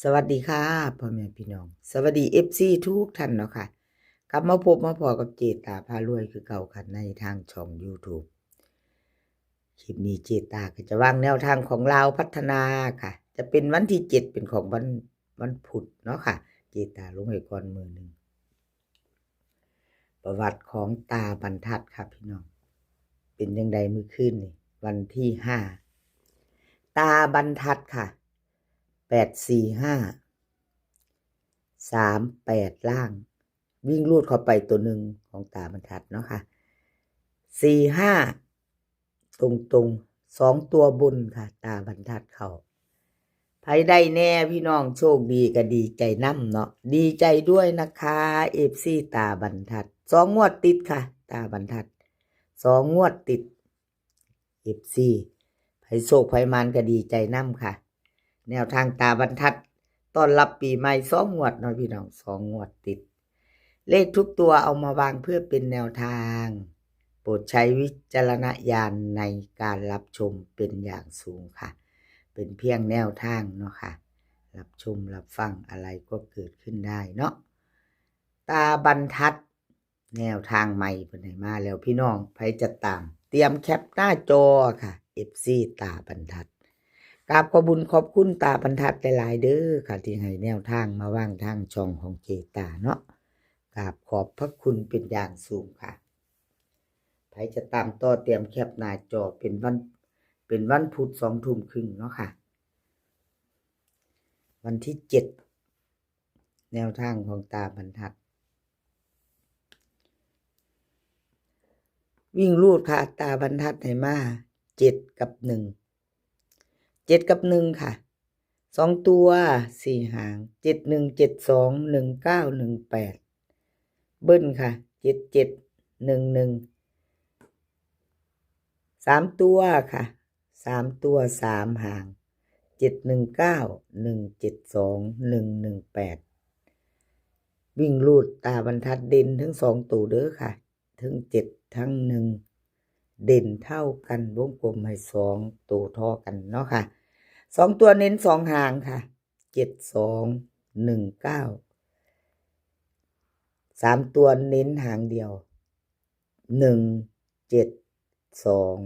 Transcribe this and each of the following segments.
สวัสดีค่ะ พ่อแม่พี่น้อง สวัสดี เอฟซี ทุกท่านเนาะค่ะ กลับมาพบมาพ้อกับเจตาพารวยคือเก่าค่ะ ในทางช่อง YouTube คลิปนี้เจตาก็จะวางแนวทางของลาวพัฒนาค่ะ จะเป็นวันที่เจ็ด เป็นของวัน วันพุธเนาะค่ะ เจตาลงให้ก่อนมื้อหนึ่ง ประวัติของตาบรรทัดค่ะพี่น้อง เป็นจั่งใดมื้อคืนนี้ วันที่ห้า ตาบรรทัดค่ะ แปดสี่ห้า สามแปด ล่าง วิ่งรูดเข้าไปตัวหนึ่งของตาบรรทัดเนาะค่ะ สี่ห้า ตรงๆ สองตัวบนค่ะ ตาบรรทัดเข้า ไผได้แน่พี่น้อง โชคดีก็ดีใจนำเนาะ ดีใจด้วยนะคะ เอฟซี ตาบรรทัด สองงวดติดค่ะ ตาบรรทัด สองงวดติด เอฟซี ไผโชคไผหมานก็ดีใจนำค่ะ แนวทางตาบรรทัดต้อนรับปีใหม่ สองงวดเนาะพี่น้อง สองงวดติด เลขทุกตัวเอามาวางเพื่อเป็นแนวทาง โปรดใช้วิจารณญาณในการรับชมเป็นอย่างสูงค่ะ เป็นเพียงแนวทางเนาะค่ะ รับชมรับฟังอะไรก็เกิดขึ้นได้เนาะ ตาบรรทัด แนวทางใหม่เพิ่นให้มาแล้วพี่น้อง ไผจะตาม เตรียมแคปหน้าจอค่ะ เอฟซี ตาบรรทัด กราบขอบบุญขอบคุณตาบรรทัดหลายๆ เด้อค่ะ ที่ให้แนวทางมาวางทางช่องของเจตาเนาะ กราบขอบพระคุณเป็นอย่างสูงค่ะ ไผจะตามต่อ เตรียมแคปหน้าจอ เป็นวัน เป็นวันพุธ สองทุ่มครึ่งเนาะค่ะ วันที่เจ็ด แนวทางของตาบรรทัด วิ่งรูดค่ะ ตาบรรทัดให้มา เจ็ด กับ หนึ่ง เจ็ด กับ หนึ่ง ค่ะ สองตัว สี่ หาง เจ็ด หนึ่ง เจ็ด สอง หนึ่ง เก้า หนึ่ง แปด เบิ้ลค่ะ เจ็ด เจ็ด หนึ่ง หนึ่ง สาม ตัวค่ะ สาม ตัว สาม หาง เจ็ด หนึ่ง เก้า หนึ่ง เจ็ด สอง หนึ่ง หนึ่ง แปด วิ่งรูดตาบรรทัดเด่นทั้งสองตัวเด้อค่ะ ทั้งเจ็ดทั้งหนึ่ง เด่นเท่ากัน วงกลมให้สองตัวท่อกันเนาะค่ะ สอง ตัวเน้นสอง หางค่ะ เจ็ด สอง หนึ่ง เก้า สาม ตัวเน้นหางเดียว หนึ่ง เจ็ด สอง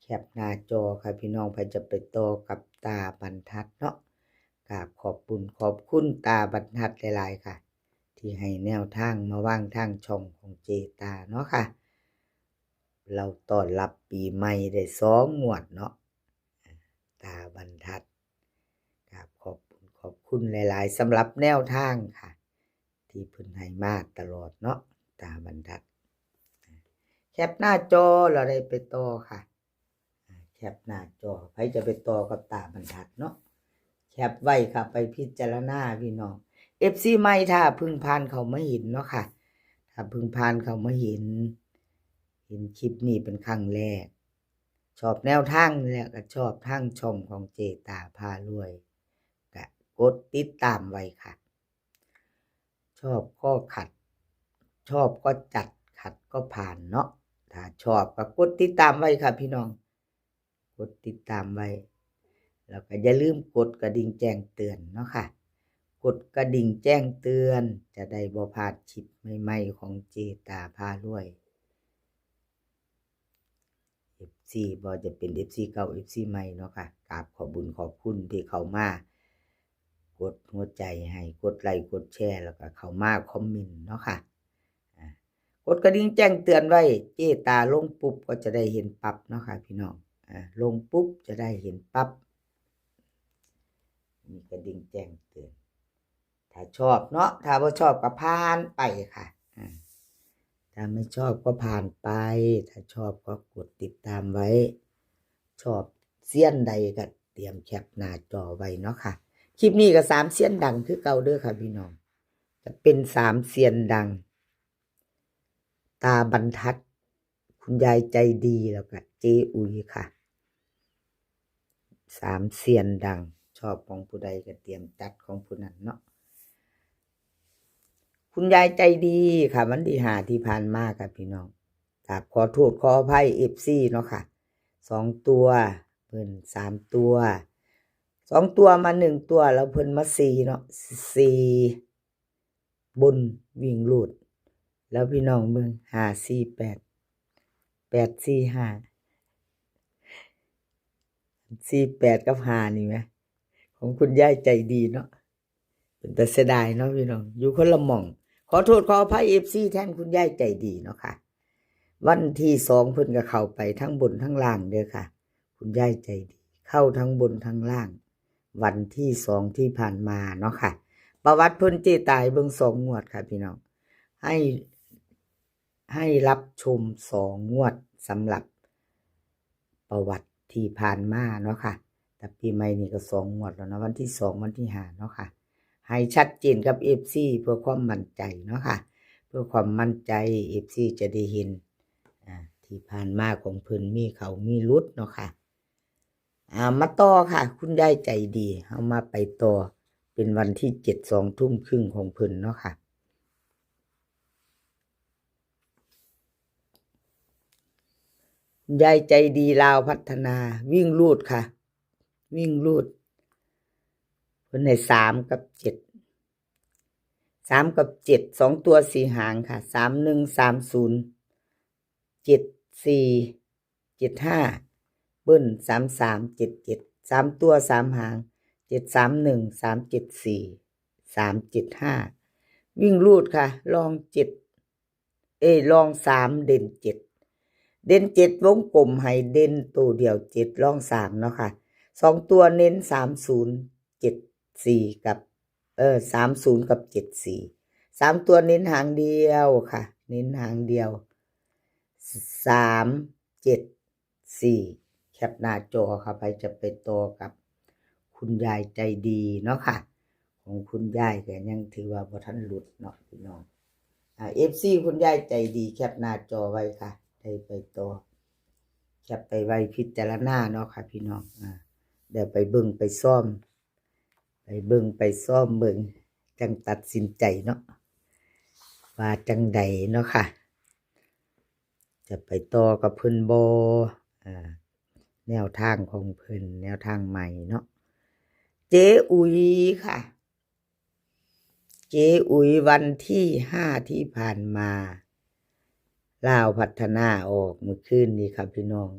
แคปหน้าจอค่ะพี่น้อง ไผจะไปต่อกับตาบรรทัดเนาะ กราบขอบบุญขอบคุณตาบรรทัดหลายๆ ค่ะ ที่ให้แนวทางมาวางทางช่องของเจตาเนาะค่ะ เราต้อนรับปีใหม่ได้สองงวดเนาะ ตาบรรทัด กราบขอบบุญขอบคุณหลายๆ สำหรับแนวทางค่ะ ที่เพิ่นให้มาตลอดเนาะ ตาบรรทัด แคปหน้าจอ เราได้ไปต่อค่ะ แคปหน้าจอ ไผจะไปต่อกับตาบรรทัดเนาะ แคปไว้ค่ะ ไปพิจารณาพี่น้อง เอฟซี ใหม่ ถ้าเพิ่งผ่านเข้ามาเห็นเนาะค่ะ ถ้าเพิ่งผ่านเข้ามาเห็น เห็นคลิปนี้เป็นครั้งแรก ชอบแนวทางแล้วก็ชอบทางช่องของเจตาพารวย ก็กดติดตามไว้ค่ะ ชอบก็ขัด ชอบก็จัด ขัดก็ผ่านเนาะ ถ้าชอบก็กดติดตามไว้ค่ะพี่น้อง กดติดตามไว้ แล้วก็อย่าลืมกดกระดิ่งแจ้งเตือนเนาะค่ะ กดกระดิ่งแจ้งเตือน จะได้บ่พลาดคลิปใหม่ๆ ของเจตาพารวย เอฟซี บ่ว่าจะเป็น เอฟซี เก่า เอฟซี ใหม่เนาะค่ะ กราบขอบบุญขอบคุณที่เข้ามากดหัวใจให้ กดไลก์กดแชร์ แล้วก็เข้ามากดคอมเมนต์เนาะค่ะ อ่า กดกระดิ่งแจ้งเตือนไว้ เจตาลงปุ๊บก็จะได้เห็นปั๊บเนาะค่ะพี่น้อง อ่า ลงปุ๊บจะได้เห็นปั๊บ มีกระดิ่งแจ้งเตือน ถ้าชอบเนาะ ถ้าบ่ชอบก็ผ่านไปค่ะ อ่า ถ้าไม่ชอบก็ผ่านไป ถ้าชอบก็กดติดตามไว้ ชอบเซียนใดก็เตรียมแคปหน้าจอไว้เนาะค่ะ คลิปนี้ก็สามเซียนดังคือเก่าเด้อค่ะพี่น้อง จะเป็นสามเซียนดัง ตาบรรทัด คุณยายใจดี แล้วก็เจ๊อุ๋ยค่ะ สามเซียนดัง ชอบของผู้ใดก็เตรียมจัดของผู้นั้นเนาะ คุณยายใจดีค่ะ วันที่ห้าที่ผ่านมาค่ะพี่น้อง กราบขอโทษขออภัย เอฟซี เนาะค่ะ สองตัวเพิ่น สามตัว ສອງຕົວມາໜຶ່ງຕົວ ແລ້ວເພິ່ນມາສີ່ເນາະ ສີ່ ບົນ ວິ່ງຮູດ ແລ້ວພີ່ນ້ອງເບິ່ງ ຫ້າສີ່ແປດ ແປດສີ່ຫ້າ ສີ່ແປດກັບຫ້ານີ້ແໝ ຂອງຄຸນຍາຍໃຈດີເນາະ. ເປັນຕາເສຍດາຍເນາະພີ່ນ້ອງ ຢູ່ຄົນລະໝ່ອງ. ຂໍໂທດຂໍອະໄພເອັຟຊີແທນຄຸນຍາຍໃຈດີເນາະຄ່ະ. ວັນທີສອງເພິ່ນກໍເຂົ້າໄປທັງບົນທັງລ່າງເດີຄ່ະ ຄຸນຍາຍໃຈດີ ເຂົ້າທັງບົນທັງລ່າງ ວັນທີສອງທີ່ຜ່ານມາເນາະຄ່ະ. ປະຫວັດເພິ່ນເຈ້ຕາໃຫ້ເບິ່ງສອງງວດຄ່ະພີ່ນ້ອງ ໃຫ້ ໃຫ້ຮັບຊົມສອງງວດ ສຳລັບປະຫວັດທີ່ຜ່ານມາເນາະຄ່ະ. ແຕ່ປີໃໝ່ນີ້ກໍສອງງວດແລ້ວເນາະ ວັນທີສອງ ວັນທີຫ້າເນາະຄ່ະ. ໃຫ້ຊັດເຈນກັບເອັຟຊີເພື່ອຄວາມໝັ້ນໃຈເນາະຄ່ະ ເພື່ອຄວາມໝັ້ນໃຈ ເອັຟຊີຈະໄດ້ເຫັນ ອ່າ ທີ່ຜ່ານມາຂອງເພິ່ນມີເຂົ້າມີຫຼຸດເນາະຄ່ະ. ອ່າ ມາຕໍ່ຄ່ະ ຄຸນຍາຍໃຈດີ ເຮົາມາໄປຕໍ່ ເປັນວັນທີເຈັດ ສອງທຸ່ມຄຶ່ງຂອງເພິ່ນເນາະຄ່ະ. ຍາຍໃຈດີລາວພັດທະນາ ວິ່ງຮູດຄ່ະ ວິ່ງຮູດ ເພິ່ນໃຫ້ສາມກັບເຈັດ ສາມກັບເຈັດ ສອງຕົວສີ່ຫາງຄ່ະ ສາມໜຶ່ງ ສາມສູນ ເຈັດສີ່ ເຈັດຫ້າ ເບິ້ນ ສາມສາມ ເຈັດເຈັດ ສາມຕົວສາມຫາງ ເຈັດສາມໜຶ່ງ ສາມເຈັດສີ່ ສາມເຈັດຫ້າ ວິ່ງຮູດຄ່ະ ລອງເຈັດ ເອີຍ ລອງສາມ ເດັ່ນເຈັດ ເດັ່ນເຈັດ ວົງກົມໃຫ້ເດັ່ນໂຕດຽວເຈັດ ລອງສາມເນາະຄ່ະ. ສອງຕົວເນັ້ນສາມສູນ ເຈັດສີ່ ກັບ ເອີ ສາມສູນ ກັບ ເຈັດສີ່ ສາມຕົວເນັ້ນຫາງດຽວຄ່ະ ເນັ້ນຫາງດຽວ ສາມເຈັດສີ່ ແຄປໜ້າຈໍຄ່ະ. ໃຜຈະໄປຕໍ່ກັບຄຸນຍາຍໃຈດີເນາະຄ່ະ ຂອງຄຸນຍາຍກໍຍັງຖືວ່າບໍ່ທັນຫຼຸດເນາະພີ່ນ້ອງ. ອ່າ ເອັຟຊີ ຄຸນຍາຍໃຈດີ ແຄປໜ້າຈໍໄວ້ຄ່ະ ໄດ້ໄປຕໍ່ ແຄປໄປໄວ້ພິຈາລະນາເນາະຄ່ະພີ່ນ້ອງ. ອ່າ ດຽວໄປເບິ່ງໄປຊອມ ໄປເບິ່ງໄປຊອມເບິ່ງ ຈັ່ງຕັດສິນໃຈເນາະ ວ່າຈັ່ງໃດເນາະຄ່ະ ຈະໄປຕໍ່ກັບເພິ່ນບໍ່. ອ່າ ແນວທາງຂອງເພິ່ນ ແນວທາງໃໝ່ເນາະ ເຈອຸຍຄ່ະ ເຈອຸຍ ວັນທີຫ້າທີ່ຜ່ານມາ ລາວພັດທະນາອອກມື້ຄືນນີ້ຄ່ະພີ່ນ້ອງ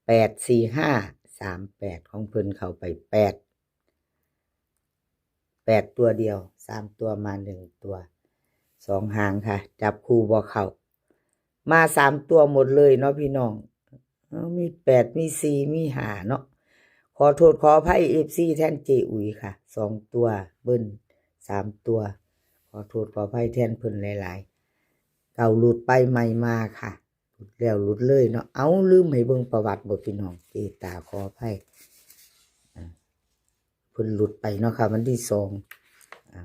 ແປດສີ່ຫ້າ ສາມແປດ ຂອງເພິ່ນເຂົ້າໄປແປດ ແປດຕົວດຽວ ສາມຕົວມາໜຶ່ງຕົວ ສອງຫາງຄ່ະ ຈັບຄູ່ບໍ່ເຂົ້າ ມາສາມຕົວໝົດເລີຍເນາະພີ່ນ້ອງ. ເອົາ ມີແປດ ມີສີ່ ມີຫ້າເນາະ. ຂໍໂທດຂໍອະໄພເອັຟຊີແທນເຈອຸຍຄ່ະ ສອງຕົວເບິ້ນ ສາມຕົວ ຂໍໂທດຂໍອະໄພແທນເພິ່ນຫຼາຍໆ. ເກົ່າຫຼຸດໄປໃໝ່ມາຄ່ະ ຫຼຸດແລ້ວຫຼຸດເລີຍເນາະ. ເອົາ ລືມໃຫ້ເບິ່ງປະຫວັດບໍ່ພີ່ນ້ອງ ເຈຕາຂໍອະໄພ ອ່າ ເພິ່ນຫຼຸດໄປເນາະຄ່ະ ວັນທີສອງ ອ່າ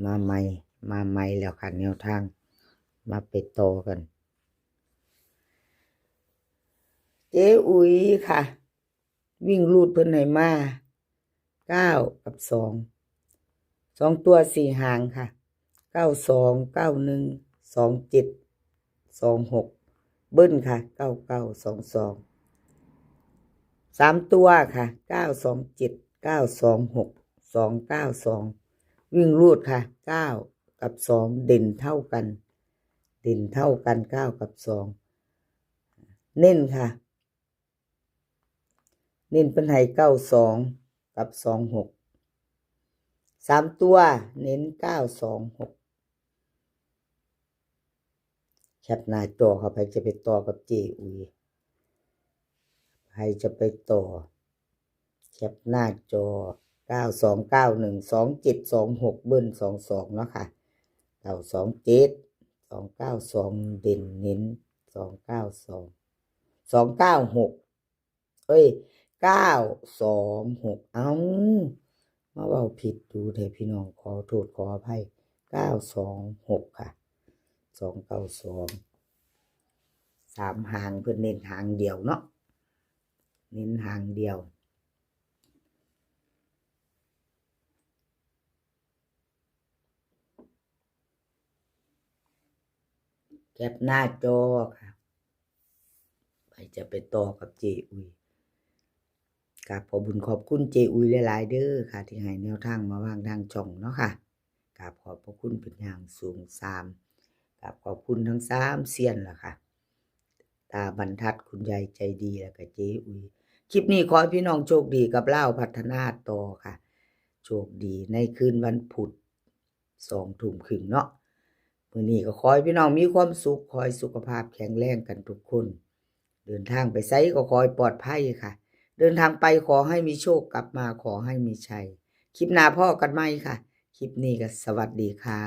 ມາໃໝ່ ມາໃໝ່ແລ້ວຄ່ະ ແນວທາງ ມາໄປຕໍ່ກັນ ເຈອຸຍຄ່ະ ວິ່ງຮູດເພິ່ນໃຫ້ມາ ເກົ້າກັບສອງ ສອງຕົວສີ່ຫາງຄ່ະ ເກົ້າສອງ ເກົ້າໜຶ່ງ ສອງເຈັດ ສອງຫົກ ເບິ້ນຄ່ະ ເກົ້າເກົ້າ ສອງສອງ ສາມຕົວຄ່ະ ເກົ້າສອງເຈັດ ເກົ້າສອງຫົກ ສອງເກົ້າສອງ ວິ່ງຮູດຄ່ະ ເກົ້າກັບສອງ ເດັ່ນເທົ່າກັນ ເດັ່ນເທົ່າກັນ ເກົ້າກັບສອງ ເນັ້ນຄ່ະ ເນັ້ນເພິ່ນໃຫ້ເກົ້າສອງກັບສອງຫົກ ສາມຕົວເນັ້ນເກົ້າສອງຫົກ ແຄປໜ້າຈໍເຂົ້າ ໃຜຈະໄປຕໍ່ກັບເຈອຸຍ ໃຜຈະໄປຕໍ່ ແຄປໜ້າຈໍ ເກົ້າສອງເກົ້າໜຶ່ງ ສອງເຈັດສອງຫົກ ເບິ້ນສອງສອງເນາະຄ່ະ ເກົ້າສອງເຈັດ ສອງເກົ້າສອງ ເດັ່ນເນັ້ນ ສອງເກົ້າສອງ ສອງເກົ້າຫົກ ເອີຍ ເກົ້າສອງຫົກ ເອົ້າ ມາເວົ້າຜິດດູແທ້ພີ່ນ້ອງ ຂໍໂທດຂໍອະໄພ ເກົ້າສອງຫົກຄ່ະ ສອງເກົ້າສອງ ສາມຫາງ ເພິ່ນເນັ້ນຫາງດຽວເນາະ ເນັ້ນຫາງດຽວ. ແຄບໜ້າຈໍຄ່ະ ໃຜຈະໄປຕໍ່ກັບເຈອຸຍ. ກາບຂອບບຸນຂອບຄຸນເຈອຸ້ຍຫຼາຍໆເດີຄ່ະ ທີ່ໃຫ້ແນວທາງມາວາງທາງຊ່ອງເນາະຄ່ະ. ກາບຂອບພະຄຸນເປັນຢ່າງສູງ. ສາມ ກາບຂອບຄຸນທັງສາມຊຽນລະຄ່ະ ຕາບັນທັດ, ຄຸນຍາຍໃຈດີ ແລ້ວກະເຈອຸ້ຍ. ຄລິບນີ້ຂໍໃຫ້ພີ່ນ້ອງໂຊກດີກັບລາວພັດທະນາຕໍ່ຄ່ະ. ໂຊກດີໃນຄືນວັນພຸດ ສອງທຸ່ມຄຶ່ງເນາະ. ມື້ນີ້ກໍຂໍໃຫ້ພີ່ນ້ອງມີຄວາມສຸກ, ຂໍໃຫ້ສຸຂະພາບແຂງແຮງກັນທຸກຄົນ. ເດີນທາງໄປໃສກໍຂໍໃຫ້ປອດໄພຄ່ະ. ເດີນທາງໄປຂໍໃຫ້ມີໂຊກ, ກັບມາຂໍໃຫ້ມີໄຊ. ຄລິບໜ້າພໍ້ກັນໃໝ່ຄ່ະ. ຄລິບນີ້ກໍສະຫວັດດີຄ່ະ.